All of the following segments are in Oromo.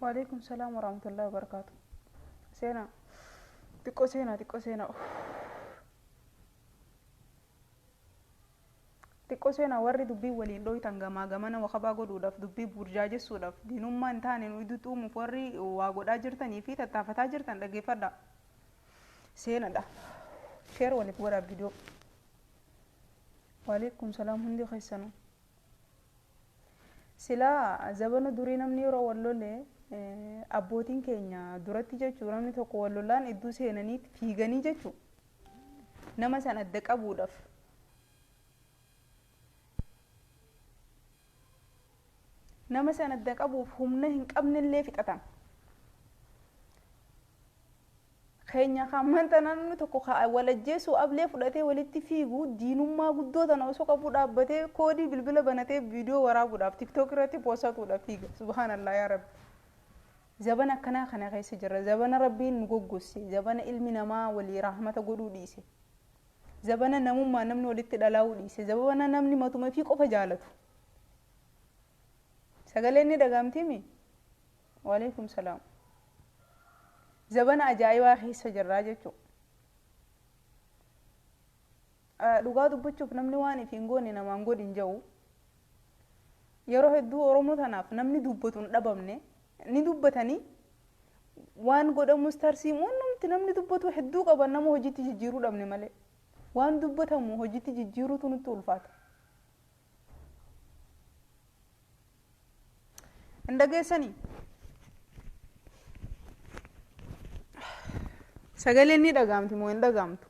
Waalaikum salaam warahmatullahi wabarakatuh. Seenaa. Xiqqoo seenaa, xiqqoo seenaa. Xiqqoo seenaa warri dubbii waliin dhooytan gamaa gamana wakabaa godhuudhaaf, dubbii burjaajessuudhaaf, diinummaa hin taane nu iddoo uumuuf warri waa godhaa jirtanii fi tattaafataa jirtan dhaggeeffadha. Seenadha. Share waliif godhaa viidiyoo. Waalaikum salaam hundi keessanuu. Silaa zabana durii namni yeroo wal lole, abbootiin keenya duratti jechuu, namni tokko wal lolaan iddoo seenanii fiiganii jechuu nama san adda qabuudhaaf. Nama san adda qabuuf humna hin qabnellee fixatan. Keenya kan tana namni tokko wal ajjeesuu ablee fudhatee walitti fiigu, diinummaa guddoo tana osoo qabu dhaabbatee koodii bilbila banatee viidiyoo waraabuudhaaf TikTok irratti poostatuudhaaf fiiga. Subhaanallah, yaa Rabbi. Zabana akkanaa kana keessa jirra. Zabana Rabbiin nu goggosse. Zabana ilmi namaa walii rahmata godhuu dhiise. Zabana namummaa namni walitti dhalaa'uu dhiise. Zabana namni matuma fi qofa jaalatu. Sagaleen ni dhagaamtimi? Waalaikum salaam. Zabana ajaa'ibaa keessa jirraa jechuudha. Dhugaa dubbachuuf, namni waan if hin goone namaan godhin jedhu. Yeroo hedduu Oromoo tanaaf namni dubbatu hin dhabamne, ni dubbatanii waan godhamus tarsiimu namti namni dubbatu hedduu qaban, nama hojiitti jijjiiruu dhabne malee. Waan dubbatamu hojiitti jijjiiruutu nutti ulfaata. Hin dhageessanii? Sagaleen ni dhagaamti moo hin dhagaamtu?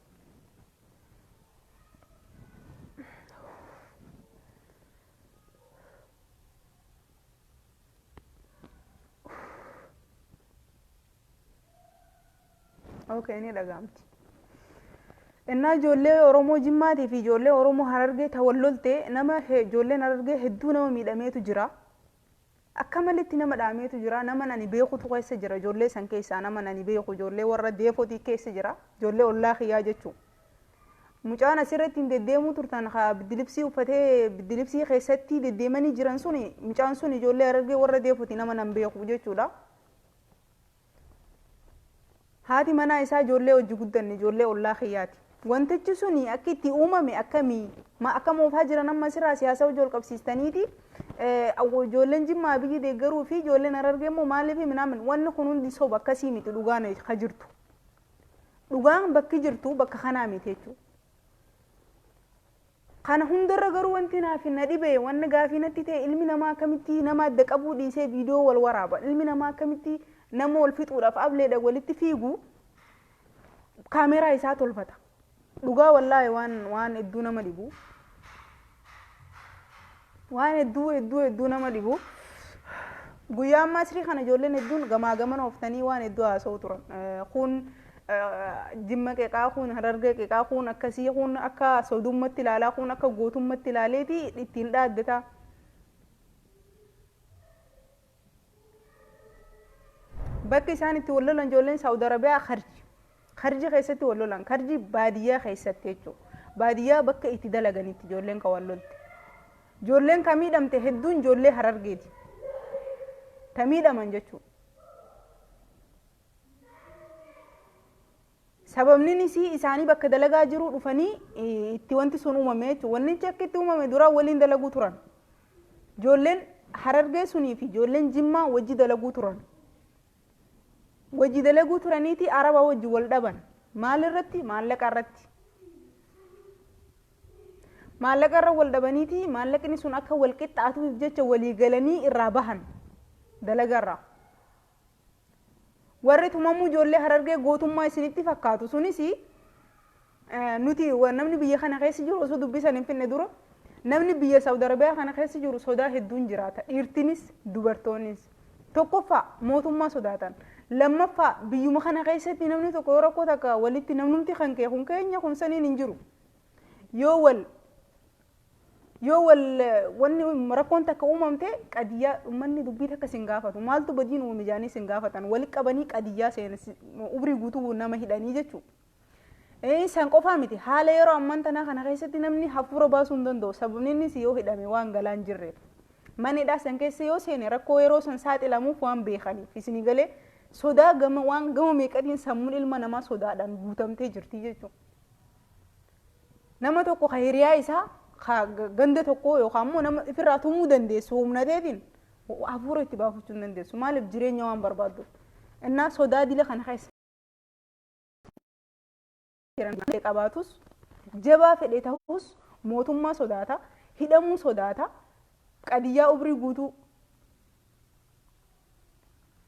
Okay, ni dhagaamti. Innaa ijoollee Oromoo Jimmaatii fi ijoollee Oromoo Harargee ta wal lolte, nama ijoolleen Harargee hedduu nama miidhameetu jira. Akka malitti nama dhaameetu jira. Nama ani beekutu keessa jira. Ijoollee san keessaa nama ani beeku ijoollee warra deefotii keessa jira. Ijoollee ollaa kiyyaa jechuudha. Mucaan asirratti hin deddeemuu turtan haa biddilibsii uffatee biddilibsii keessatti deddeemanii jiran suni, mucaan sun ijoollee Harargee warra deefotii nama nan beeku jechuudha. Haati manaa isaa ijoollee hojii guddanne, ijoollee ollaa kiyyaati. Wantichi suni akka itti uumame akkamii ma akkam oofaa jiran, amma asirraa siyaasa hojii ol qabsiistaniiti ijoolleen Jimmaa biyyi deeggaruu fi ijoolleen Harargee immoo maaliif minaamin, wanni kun hundi soba, akkasii miti dhugaan ka jirtu. Dhugaan bakki jirtu bakka kanaa miti jechuudha. Kana hundarra garuu wanti naaf na dhibe, wanni gaafii natti ta'e, ilmi namaa akkamitti nama adda qabuu dhiisee viidiyoo wal waraaba? Ilmi namaa akkamitti nama wal fixuudhaaf ableedha walitti fiigu kaameeraa isaa tolfata? Dhugaa wallaahi waan hedduu nama dhibu. Waan hedduu hedduu hedduu nama dhibu. Guyyaa ammaa sirii kana ijoolleen hedduun gamaa gamana ooftanii waan hedduu haasa'u turan. Kun Jimma qeqaa, kun Harargee qeqaa, kun akkasii, kun akka sodummatti ilaalaa, kun akka gootummatti ilaaleeti ittiin dhaaddata. Bakki isaan itti wal lolan ijoolleen Saawud Arabiyaa Kharji. Kharji keessatti wal lolan. Kharji baadiyyaa keessatti jechuudha. Baadiyyaa bakka itti dalaganitti ijoolleen kan wal lolte. Ijoolleen kan miidhamte hedduun ijoollee Harargeeti. Ta miidhaman jechuudha. Sababni isaanii bakka dalagaa jiru dhufanii itti wanti sun uumame jechuudha. Wannichi akka itti uumame dura waliin dalaguu turan. Ijoolleen Harargee sunii fi ijoolleen Jimmaa wajji dalaguu turan. Wajji dalaguu turaniiti Araba wajji wal dhaban. Maal irratti? Maallaqa irratti. Maallaqa irra wal dhabaniiti maallaqni sun akka wal qixxaatuuf jecha walii galanii irraa bahan dalagarraa. Warri tumamuu ijoollee Harargee gootummaa isinitti fakkaatu sunis, nuti namni biyya kana keessa jiru osoo dubbisan hin finne dura, namni biyya Saawud Arabiyaa kana keessa jiru sodaa hedduun jiraata. Dhiirtinis dubartoonnis. Tokkoffaa mootummaa sodaatan. Lammaffaa biyyuma kana keessatti namni tokko yoo rakkoo takka walitti namnumti kan kee kun keenya kun saniin hin jiru. Yoo wal wanni rakkoon takka uumamte, qadiyyaa uummanni dubbii takka sin gaafatu. Maaltu badiin uumame jaanii sin gaafatan. Walitti qabanii qadiyyaa seena umrii guutuu nama hidhanii jechuudha. San qofaa miti, haala yeroo ammaan tanaa kana keessatti namni hafuura baasuu hin danda'u. Sababni innis yoo hidhame waan galaan jirreef. Mana hidhaa san keessa yoo seene rakkoo yeroo san saaxilamuuf waan beekaniif isinii galee sodaa gama waan gama meeqatiin sammuun ilma namaa sodaadhaan guutamtee jirti jechuudha. Nama tokko ka hiriyaa isaa ka ganda tokko yookaan immoo nama ifirraa tumuu dandeessu humna teetiin hafuura itti baafachuu hin dandeessu. Maaliif jireenya waan barbaaddu. Innaa sodaa dila kana keessa jiran qabaatus jabaa fedhe ta'us mootummaa sodaata, hidhamuu sodaata, qadiyyaa umrii guutuu.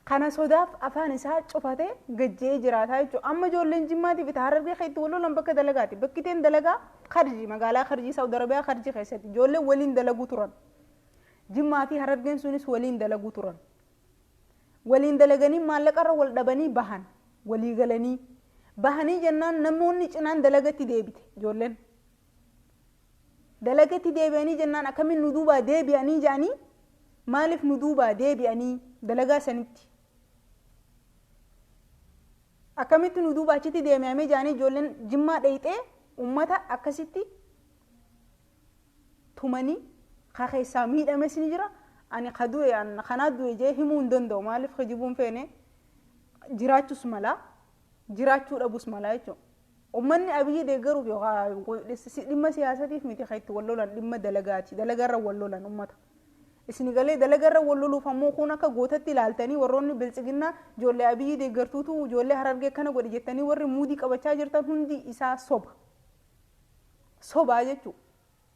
Kana sodaaf afaan isaa cufatee gajjee jiraataa jechuudha. Amma ijoolleen Jimmaatii fi Harargee kan itti wal lolan bakka dalagaati. Bakki teen dalagaa Karji, magaalaa Karjii, Saawud Arabiyaa Karjii keessatti ijoolleen waliin dalaguu turan. Jimmaa fi Harargeen sunis waliin dalaguu turan. Waliin dalaganii maallaqarra wal dhabanii bahan. Walii galanii. Bahanii jennaan namoonni cinaan dalagatti deebite ijoolleen. Dalagatti deebi'anii jennaan akkamiin nu duubaa deebi'anii jedhanii, maaliif nu duubaa deebi'anii dalagaa sanitti? Akkamitti nu duuba achitti deebi'amee jedhanii ijoolleen Jimmaa dheeyxee uummata akkasitti tumanii ka keessaa miidhames ni jira. Ani ka du'e an kanaa du'e jee himuu hin danda'u. Maaliif kijibuun feene, jiraachus mala jiraachuu dhabus mala jechuudha. Uummanni Abiyyi deeggaruuf yookaan dhimma siyaasatiif miti kan itti wal lolan, dhimma dalagaati. Dalagarra wal lolan uummata. Isin galee dalagarra wal loluuf ammoo kun akka gootatti ilaaltanii warroonni biltsiginnaa ijoollee Abiyyi deeggartuutu ijoollee Harargee akkana godhe jettanii warri muudii qabachaa jirtan hundi isaa soba. Sobaa jechuudha.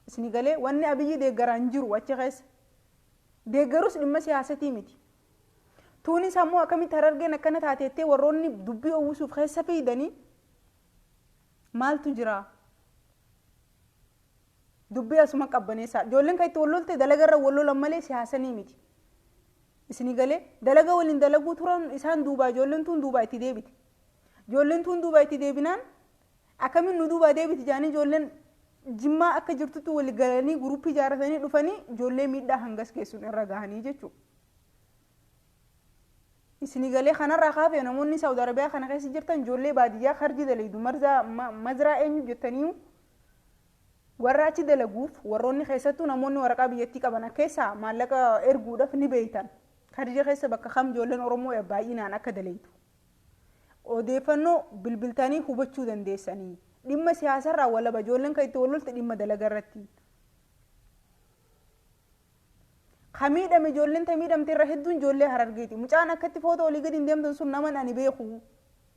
Isin galee wanni Abiyyi deeggaraa hin jiru achi keessa. Deeggarus dhimma siyaasatii miti. Tuunis ammoo akkamitti Harargeen akkana taateettee warroonni dubbii uwwisuuf keessa fiidanii maaltu jira? Dubbii asuma qabbaneessaa. Ijoolleen kan itti wal lolte dalagarra wal lolan malee siyaasanii miti. Isinii galee dalaga waliin dalaguu turan, isaan duubaa ijoolleen tun duubaa itti deebite. Ijoolleen tun duubaa itti deebinaan akkamiin nu duubaa deebiti jedhanii ijoolleen Jimmaa akka jirtutti wali galanii guruppii ijaarratanii dhufanii ijoollee miidhaa hangas geessuun irra gahanii jechuudha. Isinii galee kanarraa kaafee namoonni Saawud Arabiyaa kana keessa jirtan ijoollee baadiyyaa Karji dalaydu marzaa mazraa eenyu jettanii warra achi dalaguuf warroonni keessattuu namoonni waraqaa biyyattii qaban keessaa maallaqa erguudhaaf ni beeytan. Karji keessa bakka kam ijoolleen Oromoo baay'inaan akka dalaytu. Odeeffannoo bilbiltanii hubachuu dandeessanii. Dhimma siyaasarraa walaba ijoolleen kan itti wal lolte dhimma dalagaa irratti. Ka miidhame ijoolleen ta miidhamte irra hedduun ijoollee Harargeeti. Mucaan akkatti footoo olii gadi hin deemtan sun naman ani beeku.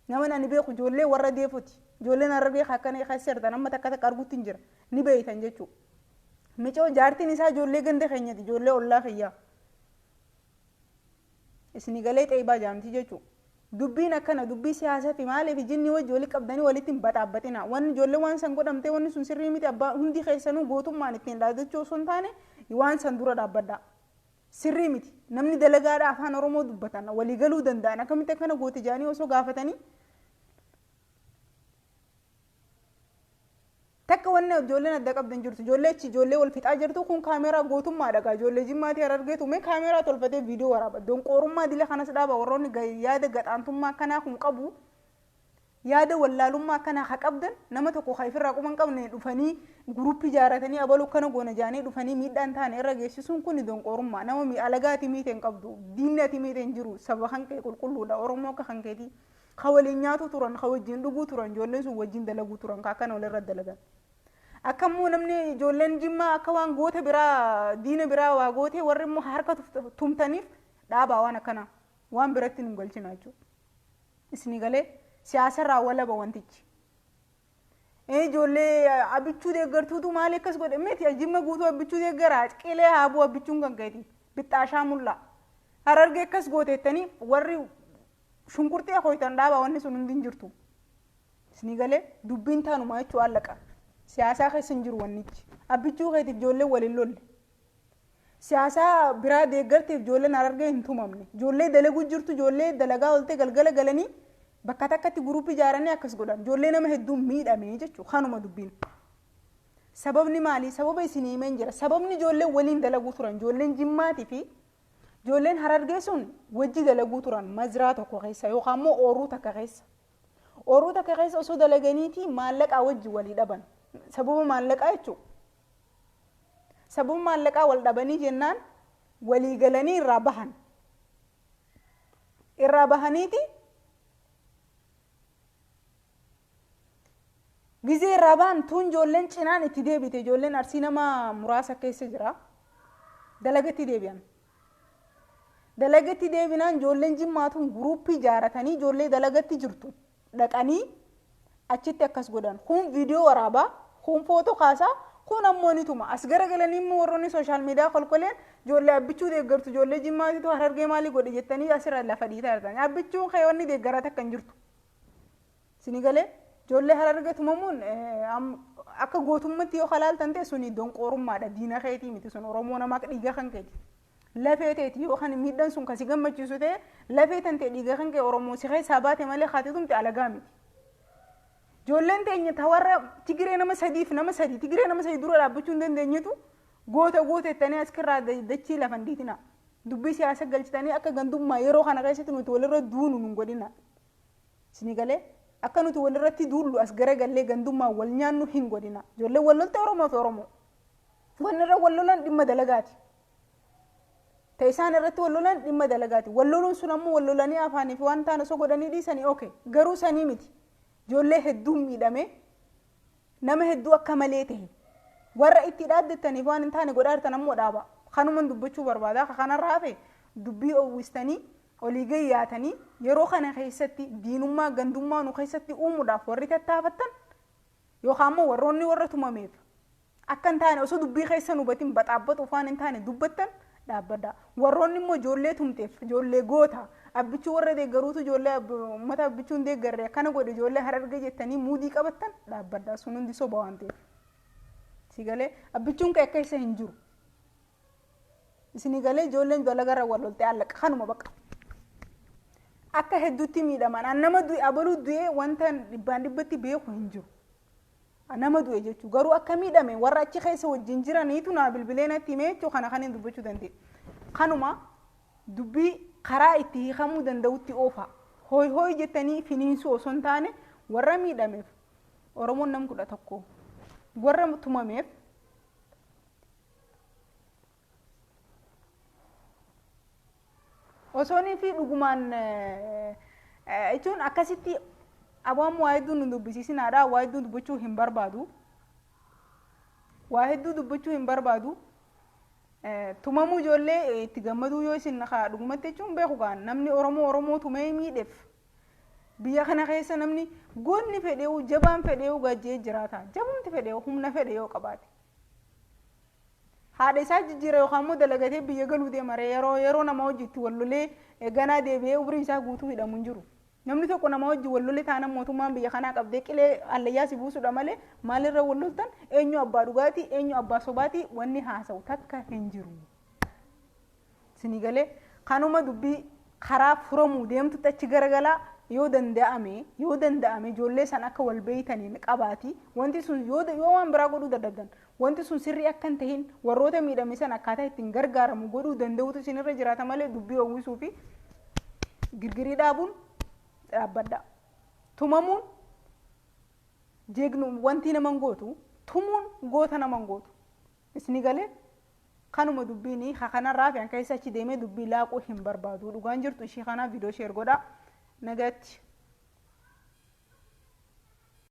Naman ani beeku ijoollee warra deefuti. Ijoolleen Harargee akkana keessa jirtan amma takka takka arguutti hin jira. Ni beeytan jechuudha. Micoo jaartiin isaa ijoollee ganda keenyati, ijoollee ollaa kiyyaa. Isinii galee xeebaa jaamti jechuudha. Dubbiin akkana dubbii siyaasaa fi maaliif jinni wajji wali qabdanii walitti hin baxaabbaxina. Wanni ijoollee waan san godhamtee wanni sun sirrii miti, abbaa hundi keessanuu gootummaan ittiin dhaadachuu osoo hin taane waan san dura dhaabbadhaa. Sirrii miti. Namni dalagaadhaa afaan Oromoo dubbatan walii galuu danda'an akkamitti akkana goote jedhanii osoo gaafatanii takka wanni ijoolleen adda qabdan jirtu, ijoollee achi ijoollee wal fixaa jirtu kun kaameeraa gootummaa dhagaa ijoollee Jimmaatii Harargee tumee kaameeraa tolfatee viidiyoo waraaba. Donqoorummaa dila kanas dhaaba. Warroonni yaada gaxaantummaa akkanaa kun qabu, yaada wallaalummaa akkanaa ha qabdan, nama tokko ka ifirraa quban qabne dhufanii guruppii ijaarratanii abaluu akkana goona jaanii dhufanii miidhaan taane irra geessisuun kun donqoorummaa. Nama alagaati miite hin qabdu, diinni ati miite hin jiru, saba kan kee qulqulluudha. Oromoo akka kan keetii ka waliin nyaatu turan, ka wajjin dhuguu turan, ijoolleen sun wajjin dalaguu turan, ka akkana walirra dalagan. Akkammoo namni ijoolleen Jimmaa akka waan goota biraa diina biraa waa gootee warri immoo harka tumtaniif dhaabaa, waan akkana waan biratti nu galchina jechuudha. Isinii galee siyaasarraa walaba wantichi. Ijoollee Abbichuu deeggartuutu maali akkas godhe miti, Jimma guutuu Abbichuu deeggaraa qilee haabuu Abbichuun kan keeti bixxaashaa mul'aa. Harargee akkas gooteettanii warri shunkurtii akooytan dhaabaa, wanni sun hundi hin jirtu. Isinii galee dubbiin taanumaa jechuu allaqa. Siyaasaa keessa hin jiru wannichi. Abbichuu keetiif ijoolleen waliin lolle. Siyaasaa biraa deeggarteef ijoolleen Harargee hin tumamne. Ijoollee dalaguu jirtu, ijoollee dalagaa ooltee galgala galanii bakka takkatti guruppii ijaaranii akkas godhan. Ijoollee nama hedduun miidhame jechuudha. Kanuma dubbiin. Sababni maali? Sababa isin himeen jira. Sababni ijoolleen waliin dalaguu turan. Ijoolleen Jimmaatii fi ijoolleen Harargee sun wajji dalaguu turan mazraa tokko keessa yookaan immoo ooruu takka keessa. Ooruu takka keessa osoo dalaganiitii maallaqaa wajji walii dhaban. Sababa maallaqaa jechuudha. Sababa maallaqaa wal dhabanii jennaan Walii galanii irraa bahan. Irraa bahaniiti gizee irraa bahan tuun ijoolleen cinaan itti deebite, ijoolleen Arsii nama muraasa keessa jira. Dalagatti deebi'an. Dalagatti deebinaan ijoolleen Jimmaa tun guruuppii ijaaratanii ijoollee dalagatti jirtu dhaqanii achitti akkas godhan. Kun viidiyoo waraabaa, kun footoo kaasaa, kun ammoo ni tuma. As garagalanii immoo warroonni social media kolkoleen ijoollee Abbichuu deeggartu, ijoollee Jimmaatitu Harargee maalii godhe jettanii asirra lafa dhiitaa jirtan. Abbichuun keewwanni deeggarata akka hin jirtu. Sini galee ijoollee Harargee tumamuun akka gootummatti yoo kalaaltan ta'e suni donqoorummaadha. Diina keetii miti sun, Oromoo namaa dhiiga kan keeti. Lafee teeti yoo kan miidhaan sun kasi gammachiisu ta'e, lafee tan ta'e dhiiga kan kee Oromoo si keessaa baate malee haati tumte alagaa miti. Ijoolleen teenya ta warra Tigiree nama sadiif nama sadi Tigiree nama sadi dura dhaabbachuu hin dandeenyetu goota goota jettanii as kirraa dachii lafa hin dhiitina. Dubbii siyaasa galchitanii akka gandummaa yeroo kana keessatti nuti walirra duunu nun godhina. Isinii galee, akka nuti walirratti duullu, as garagallee gandummaa wal nyaannu hin godhina. Ijoolleen wal lolte Oromoo fi Oromoo. Wanni irra wal lolan dhimma dalagaati. Ta isaan irratti wal lolan dhimma dalagaati. Wal loluun sun ammoo wal lolanii afaanii fi waan ta'an osoo godhanii dhiisanii okay. Garuu sanii miti. Ijoollee hedduun miidhame, nama hedduu akka malee ta'e, warra itti dhaaddattaniif waan hin taane godhaa jirtan ammoo dhaaba. Kanuman dubbachuu barbaada. Kanarraa hafe dubbii oowwistanii olii gadi yaatanii yeroo kana keessatti diinummaa gandummaa nu keessatti uumuudhaaf warri tattaafattan yookaan immoo warroonni warra tumameef akka hin taane osoo dubbii keessa nu hubatin baxaabbatuuf waan hin taane dubbattan dhaabbadha. Warroonni immoo ijoollee tumteef ijoollee goota Abbichuu warra deeggaruutu ijoollee uummata Abbichuu hin deeggarre akkana godhe ijoollee Harargee jettanii muudii qabattan dhaabbadha. Sun hundi soba waan ta'eef. Si galee, Abbichuun kee akka isa hin jiru. Isinii galee, ijoolleen dalagarra wal loltee allaqa kanuma baqa. Akka hedduutti miidhaman. An nama du'e abaluu du'e wanta dhibbaan dhibbatti beeku hin jiru. Nama du'e jechuun garuu akka miidhame warra achi keessa wajjin jiraniitu naa bilbilee natti himee jechuu kana kan hin dubbachuu danda'e. Kanuma dubbii karaa itti hiikamuu danda'utti oofa. Hooyi hooyi jettanii finiinsuu osoo hin taane warra miidhameef Oromoon nam 11, warra tumameef osoonii fi dhugumaan jechuun akkasitti abaan waa hedduu nu dubbisiisinaadha. Waa hedduu dubbachuu hin barbaadu. Waa hedduu dubbachuu hin barbaadu. Tumamuu ijoollee itti gammaduu yoo isin dhugumatti jechuun beeku kaan namni Oromoo Oromoo tumee miidheef biyya kana keessa namni goonni fedheewu jabaan fedheewu gajjee jiraata. Jabumti fedheewu humna fedhe yoo qabaate. Haadha isaa jijjiira yookaan immoo dalagatee biyya galuu deema yeroo yeroo nama hojii itti wal lolee ganaa deebi'ee umrii isaa guutuu hidhamu hin jiru. Namni tokko nama hojii wal lole taanaan mootummaan biyya kanaa qabdee qilee hallayyaa si buusudha malee maalirra wal loltan, eenyu abbaa dhugaatii, eenyu abbaa sobaatii wanni haasa'u takka hin jiru. Isinii galee, kanuma dubbii karaa furamuu deemtutti achi garagalaa. Yoo danda'ame, yoo danda'ame ijoollee san akka wal beeytaniin qabaati wanti sun yoo yoo waan biraa godhuu dadhabdan wanti sun sirrii akka hin tahin warroota miidhame san akkaataa ittiin gargaaramu godhuu danda'utu isinirra jiraata malee dubbii hawwisuu fi girgirii dhaabuun dhaabbadha. Tumamuun jeegnu wanti naman gootu, tumuun goota naman gootu. Isinii galee, kanuma dubbiin kanarraa fi keessa achi deemee dubbii laaquu hin barbaadu. Dhugaan jirtu ishii kanaa. Viidiyoo share godhaa. Nagaatti.